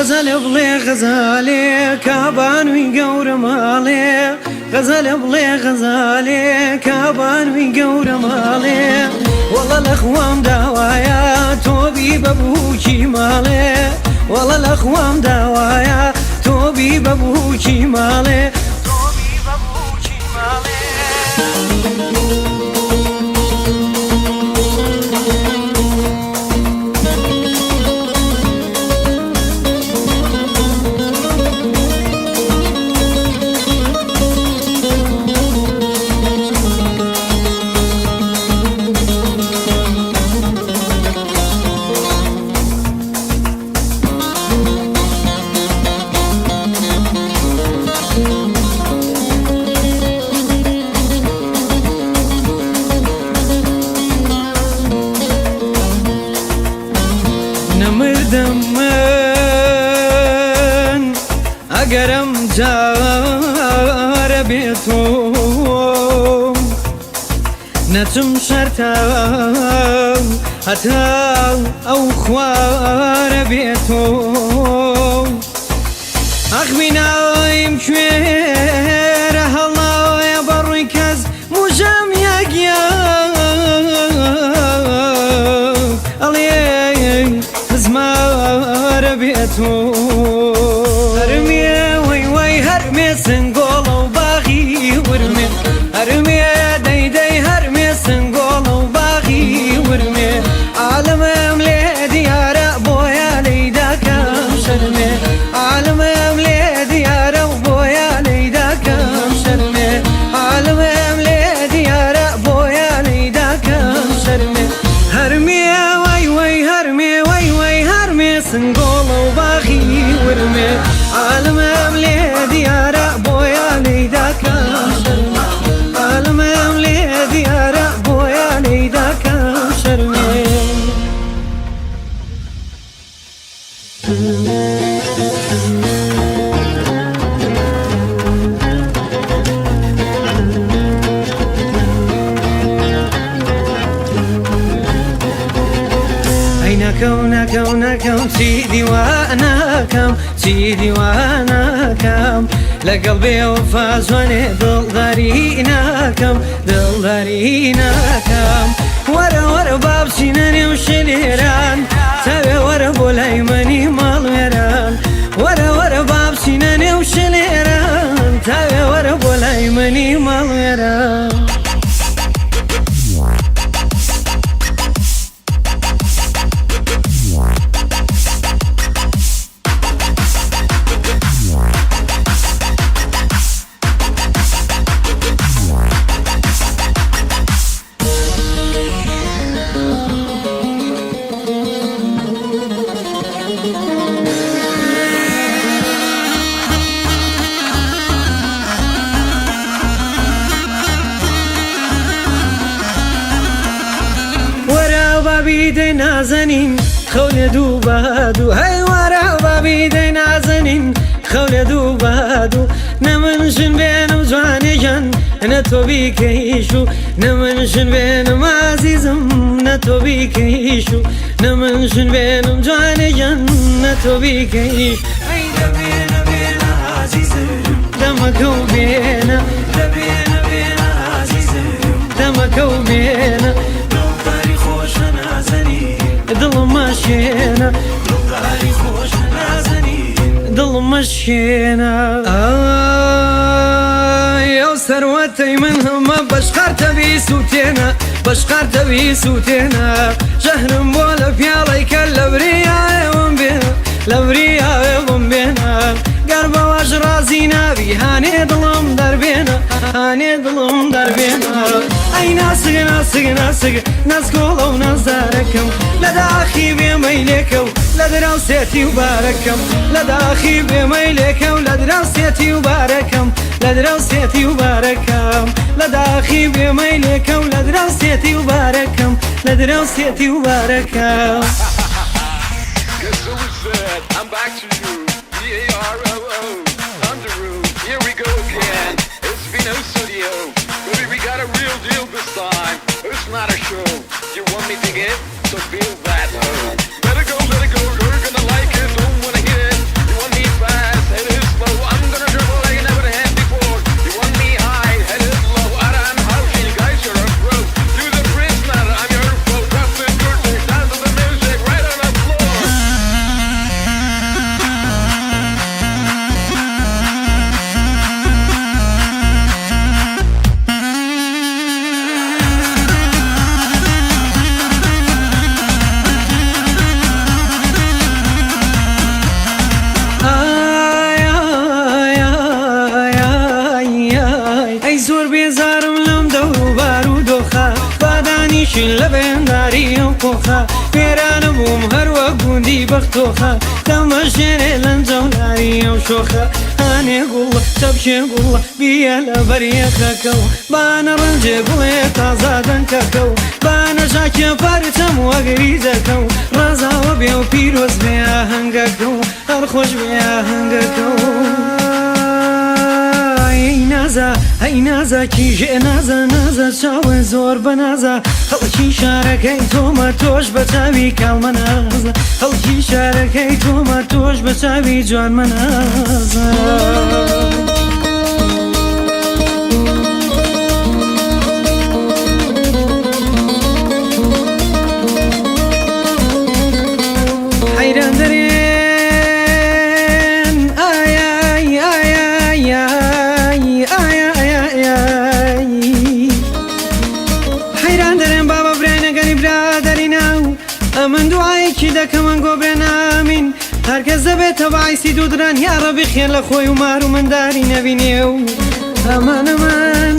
غەزەلێ بڵێ غەزالێ کابانوی گەورە ماڵێ غەزەلێ بڵێ غەزالێ کابانوی گەورە ماڵێ وەڵە لە خوام داوایە تۆ بی بە بووکی ماڵێ وەڵە لە خوام داوایە تۆ بی بە بووکی ماڵێ تۆ بی بە بووکی ماڵێ. نەمردم من ئەگەرم جارە بێ تۆ نەچم شەرتە هەتا ئەو خوارە بێ تۆ ئەخ بینایم کوێرە هەڵاوەیە بەڕووی کەس موژەم یەگیا ئەڵێ هزمارە بێ تۆ هەرمێ وەی وەی هەرمێ سنگۆڵە و باغی ورمێ هەرمێ دەی دەی هەرمێ سنگۆڵە و باغی ورمێ عالمم لێ دیارە بۆیە لێی داکەم شەرمێ عالمم لێ دیارە و بۆیە لێی داکەم شەرمێ عالمم لێ دیارە بۆیە لێی داکەم شەرمێ هەرمێ وەی وەی هەرمێ وەی وەی هەرمێ سنگۆڵە و باغی ورمێ عالمم لێ دیارە بۆیە لێی داکەم شەرمێ عالمم لێ دیارە بۆیە لێی داکەم شەرمێ. ئەی ناکەم ناکەم ناکەم چی دیوانەکەم چی دیوانەکەم لەگەڵ بێوەفا جوانێ دڵداری ناکەم دڵداری ناکەم وەرە وەرە با بچینە نێو شلێران چاوێ وەرە بۆ لای منی ماڵوێران وەرە وەرە با بچینە نێو شلێران تاوێ وەرە بۆ لای منی ماڵوێران. وەرە بابی دەی نازەنین خەولێ دوو بەدوو هەی وەرە بابی دەی نازەنین خەولێ دوو بەدوو نە من ژن بێنم جوانێ گیان نە تۆ بیکەیش و نە من ژن بێنم ئازیزم نە تۆ بیکەیش و نە من ژن بێنم جوانێ گیان نە تۆ بیکەیش ئەی دەبێنە بێنە ئازیزم دەمەکە و بێنە دەبێنە بێنە ئازیزم دەمەکە و بێنە دڵداری خۆشە نازەنی دڵم مەشێنە دڵداری خۆشە نازەنی دڵم مەشێنە ئای ئەو سەروەتەی من هەمە بەشقارتەوی سووتێنە بەشقارتەوی سووتێنە ژەهرم بۆ لە پیاڵی کە لە بریاوم بێنە لە بریاوم بێنە گەر بەوەش ڕازی نابی هانێ دڵم دەربێنە هانێ دڵم دەربێنە ئەی ناسک ناسک ناسک ناسکۆڵە و نازدارەکەم لە داخی بێمەیلێکە و لە دراوسێتی و بارەکەم لە داخی بێمەیلێکە و لە دراوسێتی و بارەکەم لە دراوسێتی و بارەکەم لە داخی بێمەیلێکە و لە دراوسێتی و بارەکەم لە دراوسێتی و بارەکەم. Guess who is that? I'm back to you. B-A-R-O-O. On the roof. Here we go again. It's Vino Studio. Baby, we got a real deal this time. It's not a show. You want me to get? So feel that hoe. Let it go, let it go. You're gonna like it. Don't wanna hit it. شین لە بێنداری ئەو قۆخە وێرانە بووم هەر وەک گوندی بەختۆخە دەمەژێنێ لەنجە و لاری ئەو شۆخە هانێ گوڵ چەپکێ گوڵ بیە لە بەر یەخەکە و بانە ڕەنجێ گوڵێ تازە دەنکەکە و بانە ژاکێ پارچەم وەگریجەکە و ڕازاوە بێ و پیرۆز بێ ئاهەنگەکە و هەر خۆش بێ ئاهەنگەکە و ئەی نازە ئەی نازە کیژێ نازە نازە چاوە زۆر بەنازە خەڵکی شارەکەی تۆمە تۆش بە چاوی کاڵمە نازە خەڵکی شارەکەی تۆمە تۆش بە چاوی جوانمە نازە. حەیران دەرێن ئای ئای ئای ئای ئای ئای ئای ئای حەیران دەرێن بابە برای نەگەنی برادەری ناو ئەمن دوعایەکی دەکەم ئەنگۆ برێن ئامین هەرکەس دەبێتە بەعیسی دوودران یاڕەبی خێر لە خۆی و مار و منداری نەبینێ و ئەمان ئەمان